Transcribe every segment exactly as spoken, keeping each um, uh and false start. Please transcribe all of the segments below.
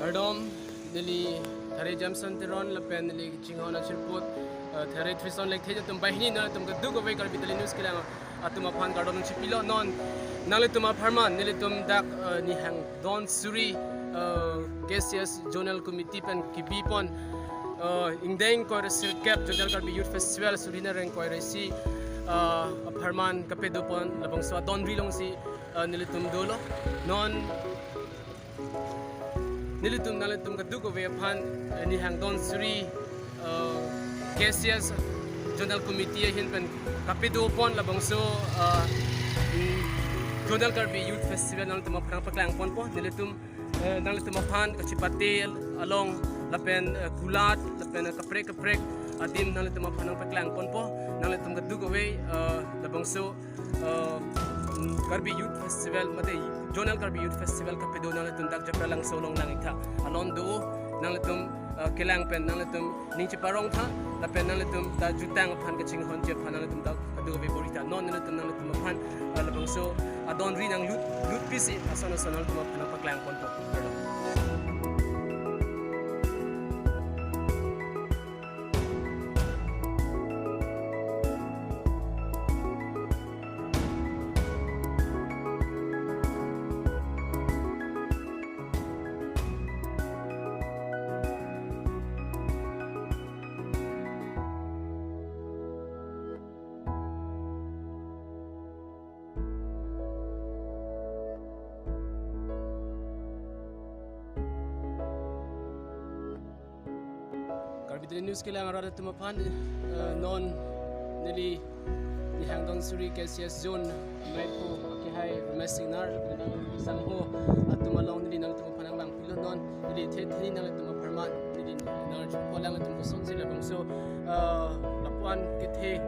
Kardom, neli Thare Jameson Teron lapen neli chinghon achirput, eh, Thare Trison Lekthe atum banghini nangtum kadokave Karbi Daily News kelang atum aphan kardom chipilo non. Nanglitum apharman nelitum dak, eh, nihang don suri, eh, K C S Zonal Committee pen kebipon, eh, ingdeng ingkoi ra sirkep Zonal Karbi Youth Festival suri na rengkoi ra isi, eh, apharman kapedopon labangso adonri alongsi, eh, nelitum dolo. Non nelitum nanglitum kadokave aphan, eh, nihang don suri, eh, K C S Zonal Committee ahin pen kapedopon labangso, eh, mm, Zonal Karbi Youth Festival nanglitum aphan paklangponpo. Nelitum, eh, nanglitum aphan kachipate along lapen, eh, kulat lapen, eh, kaprek kaprek adim nanglitum aphan paklangponpo. Nanglitum kadokave, eh, labangso, eh, mm, Karbi Youth Festival, mate Zonal Karbi Youth Festival kapedo nanglitum dak Japralangso along nang-iktha. Alon do nanglitum, eh, kelang pen nanglitum ning cheparongtha, lapen nanglitum ta jutang aphan kachinghonji aphan nanglitum ta kadokave bor-itha. Non nanglitum nanglitum aphan, eh, labangso adonri nanglut, lut pisi ason ason nanglitum aphan paklangponpo. Karbi Daily News kelang arat atum aphan, eh, non neli nihang don suri K C S Zone maipo akehai Ramesh Singnar, nang sangho atum along neli nanglitum aphan nang pilo non, neli the the nanglitum apharman, neli nang kolang atum kosonsi labangso, eh, lapuan kethe,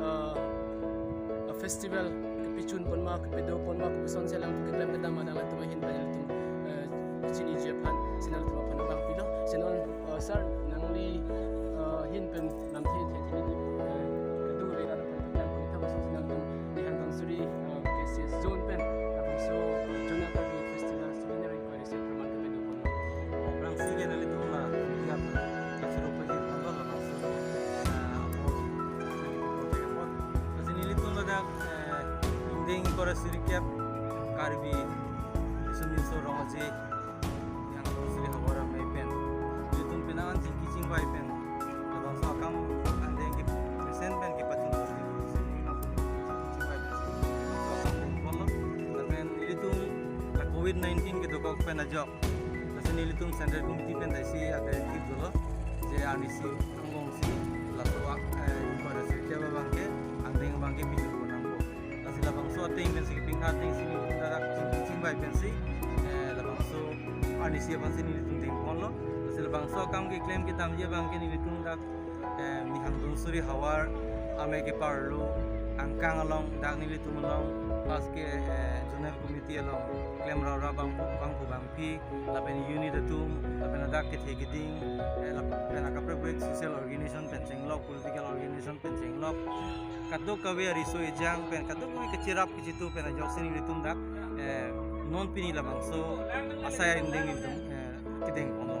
eh, festival kepechunpon ma, kapedopon ma, kosonsi alam keklem kedam ma nanglitum ahin pen nelitum, eh, chiniji aphan si nanglitum aphan nang pilo. Si non, eh, sir, nangli, eh, ahin pen lamthe the the, eh, kadokave arat aphan keklem pon-iktha kosonsi nangtum nihang don suri, eh, K C S Zone pen, eh, so, eh, Zonal Karbi Festival suri na rengkoi ra isi apharman kapedopon. Aphrangsi ke nanglitum la, ya, kachoro pagi hamba la masuk, eh, apo, apo, apo. Lasi nelitum ladak, eh, ingdeng ingkoi ra sirkep Karbi Riso Nimso Rong Aje, nihang don suri havar amei pen, nelitum penang an chingki chingvai pen labangso akam angdeng ke present pen kepachun, chingki chingvai pen labangso akam dengponlo. Lapen nelitum la covid nineteen kedokok pen ajok, lasi nelitum Central Committee pen ta isi a-directive dolo, je arnisi angbongsi laso, eh, ingkoi ra sirkep abangke angdeng abangke pejutpon nangpo. Lasi labangso ateng pensi kepingkha atengsi nelitum dak chingki chingvai pensi, eh, labangso arnisi aphansi nelitum dengponlo. Lasi labangso akam keklem kedamji abangke nelitum dak, eh, nihang don suri havar amei keparlo angkang along dak nelitum along pas ke, eh, Zonal Committee along klem rara bangphu bangphu bangphi lapen unit atum lapen ladak kethe keding, eh, lapen akaprek prek social organization pen chenglok, political organization pen chenglok, kadokave ariso ejang pen kadokave kachirap kachitu pen ajoksi nelitum dak, eh, non pini labangso asai angdeng nelitum, eh, kedengponlo.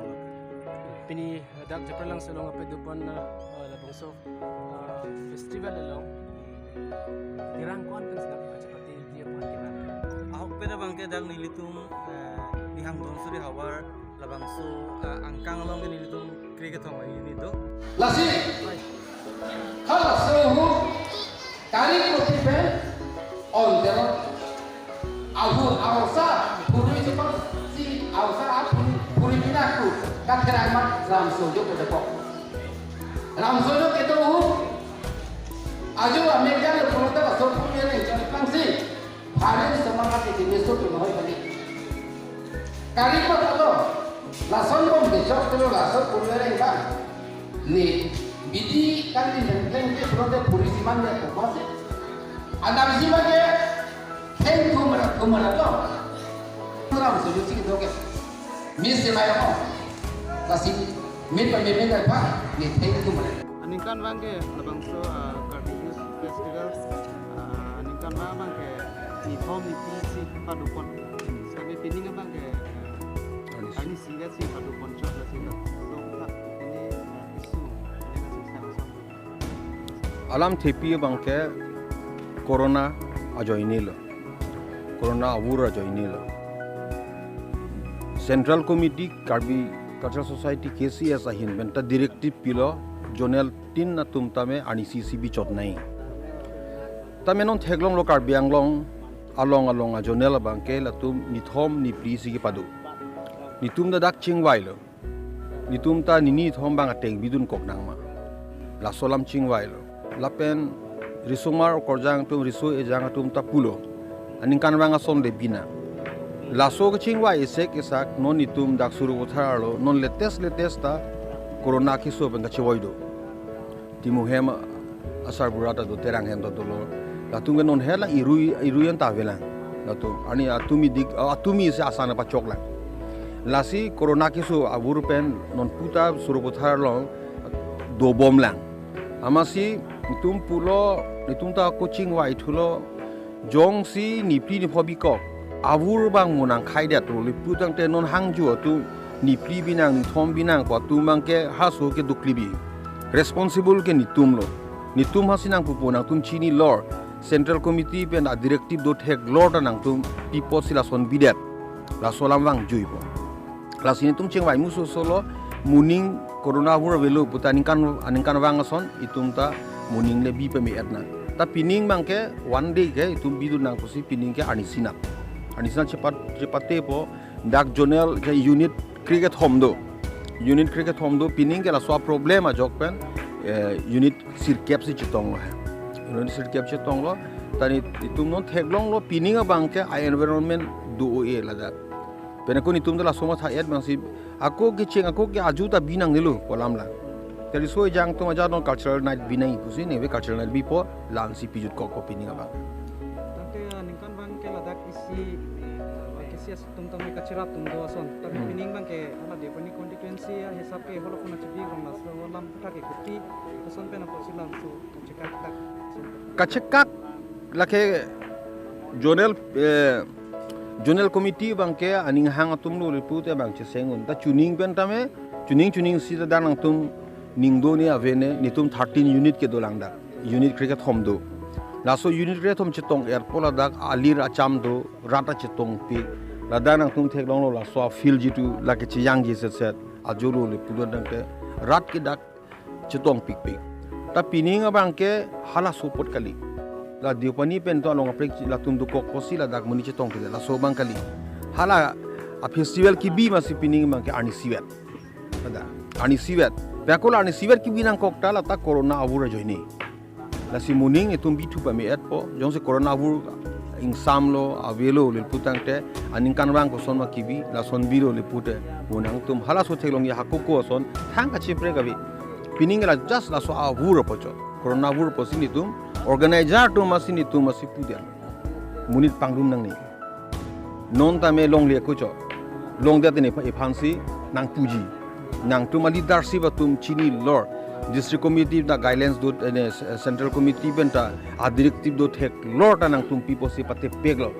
Pini dak Japralangso along kapedopon, eh, labangso, eh, festival along, tirang ko-an pen si dak kachipate dia pon kita. Ahok pen abangke dak nelitum, eh, nihang don suri havar labangso, eh, angkang along ke nelitum kre kethom a-unit do. Lasi, halaso hu, Kari Kopi pen, on dero. Ahu, ausa, phurui chepangsi, ausa, aphurui, phurui pinaku, katherak ma, Ramsojo kedepok. Ramsojo kedo hu, ajo Amerika le phurui ta laso phurui le chepangsi, Bharat semangat ini so tu nohoi kali. Kari Kopi alo, lason bom kechok tu laso phurui reng bang. Ne, bidi kan di neng neng ke phurui de phurui siman de ko masi. Adam sima ke, Theng thum ra, thum ra to. Ramsojo si do ke. Miss se mai ko. Lasi, mit pa mit mit pa, ni theng thum ra. Aningkan abangke labangso, ah, Karbi Youth Festival, ah, aningkan abangke nithom niphi si padopon. Sabi pining abangke, ah, Arnisi vet si pado ponchot lasi latum thak ini, eh, issue, ini kasusar asam. Alam thepi abangke corona ajoinelo. Corona avur ajoinelo. Central Committee Karbi Cultural Society, K C S ahin penta directive pilo, zonal tin atum tame arnisi si bichot nangji. Tame non theklonglo Karbi Anglong along along a zonal abangke latum nithom niphli si kepado. Netum ta dak chingvailo. Netum ta nini nithom abang ateng bidun kok nangma. Laso alam chingvailo. Lapen risomar okorjang atum, riso ejang atum ta pulo, aningkanvang ason le bi nang. Laso kachingvai isek isak non netum dak Sarupathar arlo non latest latest ta corona keso pen kachevoi do. Timuhem asarbura ta do, Teranghem ta dolo. Latum ke non hela irui irui an ta avelang. Latum arni atumi dik, atumi si asan pachoklang. Lasi corona keso avur pen non puta Sarupathar along dobomlang. Amatsi netum pulo, netum ta kachingvai thulo, jongsi niphli nipho bikok, avur abang mo nangkhaidet lo le pu tangte non hangjo atum niphli bi nang, nithom bi nang pu atum abangke halaso ke dukli bi. Responsible ke netumlo. Netum hasi nangpupo, nangtum chinilor. Central Committee pen a directive do theklor ta nangtum pipo si lason bidet. Laso alam vangjuipo. Lasi netum chingvai muso solo, moning corona avur avelo puta aningkan, aningkanvang ason itum ta moning le bi pame-et nang. Ta pining abangke one day ke itum bidun nang pusi pining ke arnisi nat. Arnisi nat chepat, chepatepo, dak zonal ke unit krekethom do. Unit krekethom do, pining ke laso problem ajok pen, eh, unit sirkep si chetonglo he. Unit sirkep chetonglo, ta netum non theklonglo pining abangke a environment do-o-e ladak. Pen ako netum ta laso matha-et abangsi ako kecheng, ako ke aju ta bi nangnelo pu alam lang. Te riso ejang atum ajat non cultural night bi nangji pusi nebe cultural night bipo, la-ansi pijut kokpo pining abang. Tangte, ah, ningkanvang ke ladak isi, ah, K C S atum tame kacherap atum do ason. Tapi Hmm. pining abangke hala Deopani constituency ahisap ke holo kona chebi rong laso alam puthak ke kuti ason pen apotsi laso kachekak tak ason. Kachekak lake zonal, eh, zonal committee abangke aning hang atumlo le pute abang cheseng un. Ta chuning pen tame, chuning chuning si ta dak nangtum ning do ne ave ne, netum thirteen unit kedolang dak. Unit krekethom do. Laso unit krekethom chetong-etpo ladak alir acham do, rat ta chetongpik. Ladak nangtum theklonglo laso a field jitu lake cheyangji setset. Ajolo le pulo tangte rat ke dak chetongpikpik. Ta pining abangke halaso apot kali. La Deopani pen to along kaprek latum dokok pusi ladak monit chetongpik laso abang kali. Hala a festival kebi amatsi pining abangke arnisi vet. Ladak arnisi vet. Pen ako la arnisi vet kebi nangkok ta lata corona avur ajoine. Lasi moning itum bithu pame-etpo, jongsi corona avur ingsamlo, avelo le pu tangte, aningkanvang koson ma kebi, lason bilo le pute, mo nangtum halaso theklongji, hakoko ason thang kacheprek ave. Pining la just laso avur apotchot. Corona avur pusi netum, organizer atum amatsi netum amatsi pudet. Monit pangrum nangne. Non tame longle kucho. Longdet ne iphansi nangpuji. Nangtum a leadership atum chinilor. District committee ta guidelines do, eh, central committee pen ta a directive do theklor ta nangtum pipo si patepeklo.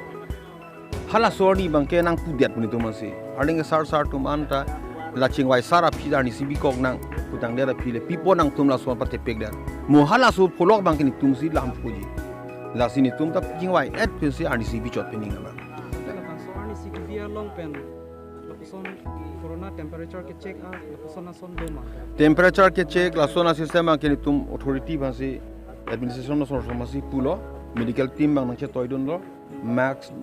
Halaso arni abangke nangpudet pu netum amatsi. Arleng sar sar atum anta la chingvai sar aphi arnisi bikok nang pu tangdet aphi le pipo nangtum laso patepekdet. Mo halaso pholok abangke netum si lam puji. Lasi netum ta chingvai-et pensi arnisi bichot pining abang. Labangso arnisi kebi along pen lapuson corona temperature ke-check a lapuson ason do ma? Temperature ke-check lason a system abangke netum authority aphansi, administration ason amatsi pulo, medical team abang nangchetoidunlo, mask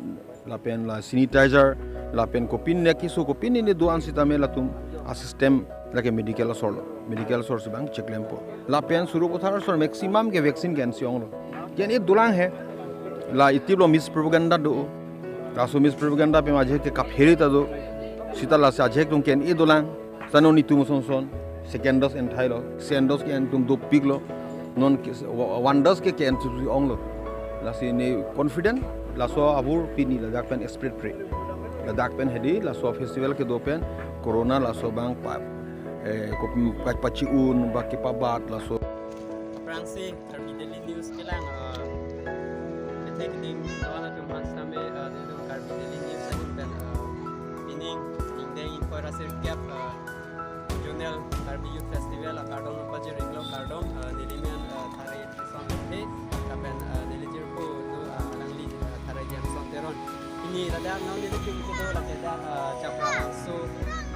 lapen la sanitizer lapen kopine keso kopine ne do-an sitame latum a system lake medical asorlo, medical asor si abang cheklempo. Lapen Sarupathar asor maximum ke vaccine ke-en si onglo. Ke-en-e dolang he. La itiplo mispropaganda do. Laso mispropaganda pen ajahak ke kaphere ta do. Sita lasi ajahak atum ke-en-e dolang. Sano netum ason ason second dose enthailo. Second dose ke-en atum dopiklo. Non ke, wa-, one dose ke ke-en susi onglo. Lasi ne confident laso avur pini ladak pen spread pre. Ladak pen hedi laso festival kedo pen corona laso abang pa, eh, ko pa, pachi-un ba kepabat laso. Aphrangsi Karbi Daily News kelang, eh, kethe keding do-an atum aphan sitame, eh, dei do Karbi Daily News ahin pen, eh, pining ingdeng ingko Ladak non nelitum kedo lake dak, ah, Chaprabangso,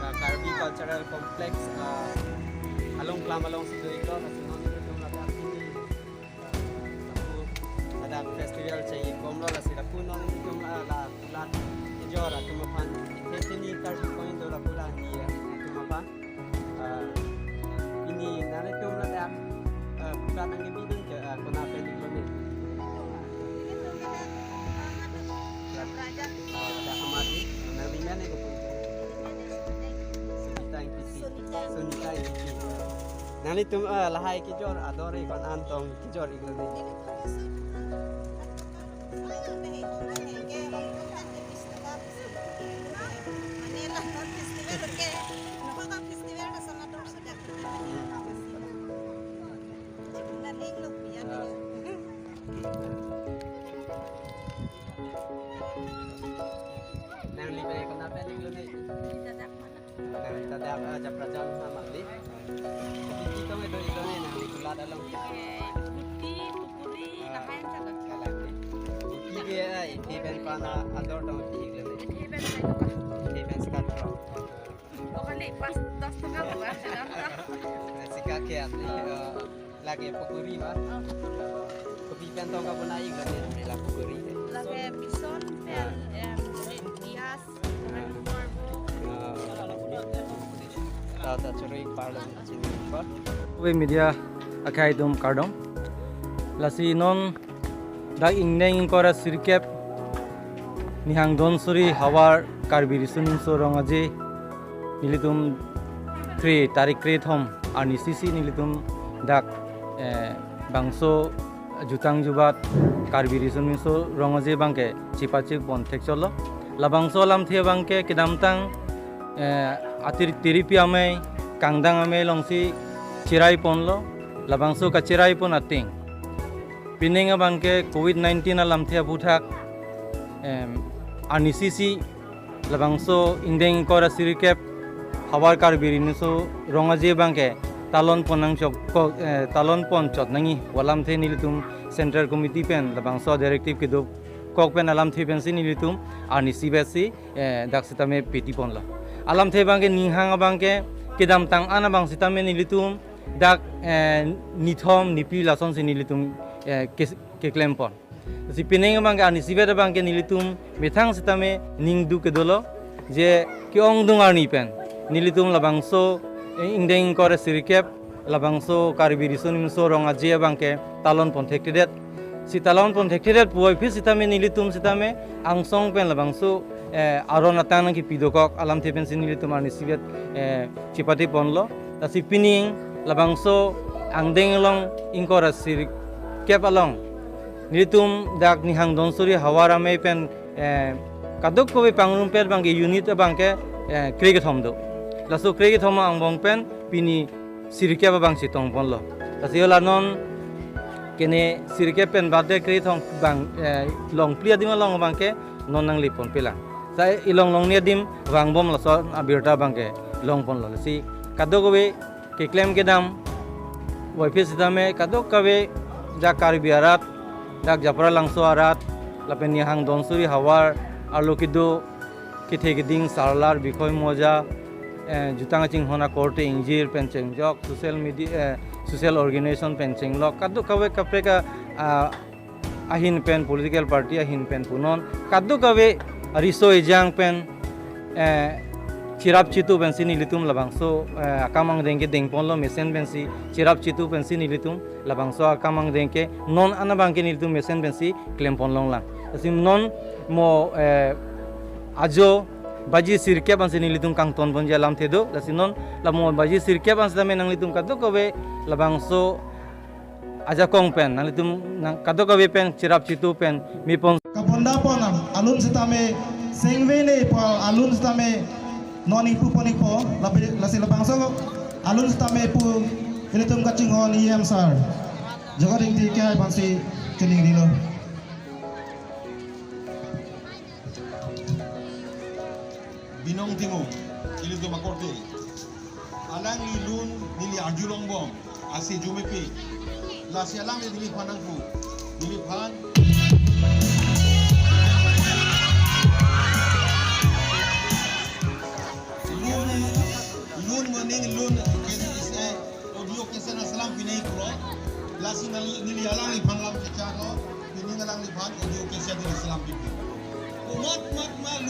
ah, Karbi Cultural Complex, ah, along kelam alongsi do-iklo, lasi non nelitum ladak pini, ah, lapu ladak festival chai-ikomlo, lasi lapu non nelitum, ah, la kulat kejor atum aphan, hini Karbi Point do lapu la ni atum aphan. Ah, pini nanglitum ladak, ah, kulat nangkebi abang ke, ah, konat pen iklo ne? Ah, ladak Hamadi, nangli men ne kopi? Sunita Ingtipi. Sunita. Sunita Ingtipi. Nanglitum, ah, lahai kejor ador-i ko-an tong kejor-iklo ne? Nangli pen konat pen iklo ne? Nangli ladak, ah, Chaprajan ha mati. Kopi tong do-iklo ne nangli kulat along? Ruti, pukuri, ah, lahai saja. Kalang ne. Kopi ke, ah, ithi pen pan, ah, ador tong iklo ne? Ithi pen satu. Ithi pen satu. Oh, kali pas dos tong ka ba, sudah. Sika ke atli, eh, lake pukuri ba? Oh. Kopi pen tong kabonai iklo ne, la pukuri. Lake bison pen, ah, em, pias, ah, pen korbo. Ah. Ta, ta choro-ik parlo. Ove media akhai atum kardom. Lasi non dak ingdeng ingkoi ra sirkep Nihang Donsuri Havar Karbi Riso Nimso Rong Aje nelitum kre tarik kre thom arni sisi nelitum dak, eh, bangso jutang jubat Karbi Riso Nimso Rong Aje abangke chipachipon thekchotlo. Labangso alamthe abangke kedamtang, eh, atir tiripi amei, kangdang amei alongsi chiraiponlo, labangso kachiraipon ateng. Pining abangke covid nineteen alamthe aphuthak, em, arni sisi labangso ingdeng ingkoi ra sirkep Havar Karbi Riso Nimso Rong Aje abangke talonpon nangchok ko, eh, talonpon chot nangji pu alamthe nelitum Central Committee pen labangso directive kedokok pen alamthe pensi nelitum arni isi besi, eh, dak sitame petiponlo. Alamthe abangke ninghang abangke kedamtang an abang sitame nelitum dak, eh, nithom niphli lasonsi nelitum, eh, ke-, keklempon. Si pining abangke arni isi bet abangke nelitum methang sitame ningduk kedolo je ke-ongdung arni pen nelitum labangso, eh, ingdeng ingkoi ra sirkep labangso Karbi Riso Nimso Rong Aje abangke talonpon thekthedet. Si talonpon thekthedet puvoiphit sitame nelitum sitame angsong pen labangso, eh, aron atang nangkepi dokok alamthe pensi nelitum arni isi bet, eh, chipatiponlo. Lasi pining labangso angdeng along ingkoi ra sirkep along nelitum dak Nihang Donsuri Havar amei pen, eh, kadokave pangrumpet abangke unit abangke, eh, kre kethom do. Laso kre kethom angbong pen pini sirkep abang chetongponlo. Lasi hala non kene sirkep pen bade kre kethom abang, eh, longphli adim along abangke non nangle ponpelang. Sai ilong longni adim vangbom laso abirta abangke longponlo. Lasi kadokave keklem kedam puvoiphit sitame kadokave dak Karbi arat, dak Japralangso arat, lapen Nihang Donsuri Havar arlo kedo kethe keding, sarlar, bikhoi moja, eh, jutang chinghon akorte ingjir pen chengjok, social media, eh, social organization pen chenglok, kadokave kaprek a, ah, ahin pen, political party ahin pen punon kadokave ariso ejang pen, eh, cherap chetu pensi nelitum labangso, eh, akam angdeng ke dengponlo, mesen pensi cherap chetu pensi nelitum labangso akam angdeng ke non an abangke nelitum mesen pensi klempon longlang. Lasi non mo, eh, ajo baji sirkep ansi nelitum kangtonponji alamthe do. Lasi non la mo baji sirkep an sitame nanglitum kadokave labangso ajakong pen nanglitum nang kadokave pen cherap chetu pen mepon. Kabonda pon alun sitame sengve ne pu alun sitame non ipu pon ipo lapi, lasi labangso alun sitame pu ilitum kachinghon E M sir Jagat Ingti ke hai pansi kening dilo. Binong Timung, ilitum akorte. Alangli lun neli arjulongbom, ase jumepi. Lasi alangli neliphan nangpu. Neliphan.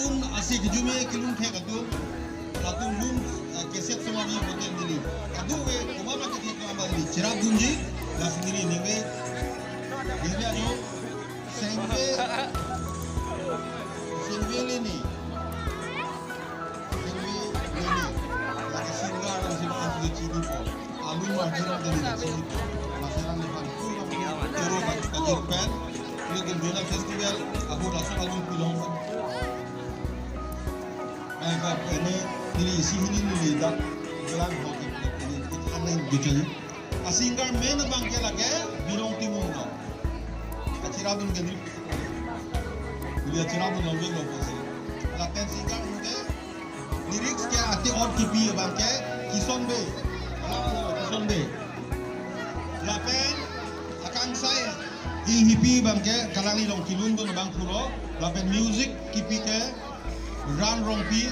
Asi kijume kilun thek atum, latum lun, eh, keset soma di hotel dili. Adu ve kuma ma kethek ko ama dili. Chirap dunji, lasi dili ningve. Ningve adu, sengve, sengve leni. Sengve leni. Lake singer dan si mas di chini po. Alun marjina dan si chini po. Lasi alangliphan. Choro ka, ka Japan. Ini Gembira Festival. Aku rasa alun pilong. Eh, ka, ini, ini isi ini, ini dak jalan hoki ini, ini aneh gitu. A singer main abang ke lake Birong Timung no. Achirap dun ke ini. Ini achirap dun longge lo posi. Lapen singer ke lyrics ke ati or kipi abang ke Kison Bey. Alang lo Kison Bey. Lapen akangsai inghipi abang ke kalang ilong kilun dun abang puro. Lapen music kipi ke Ran Rongpi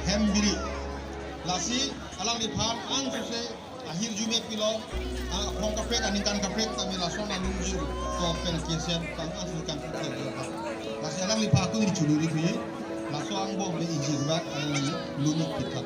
Hembiri. Lasi alangliphan ansose ahirjume pilo, ah, aphong kaprek, aningkan kaprek, tame lason alunjir, to pen keset, tang ansu kan kaprek. Lasi alangliphan aku ri chulu ri pi, laso angbong me ijir ba, alangli lunuk pitha.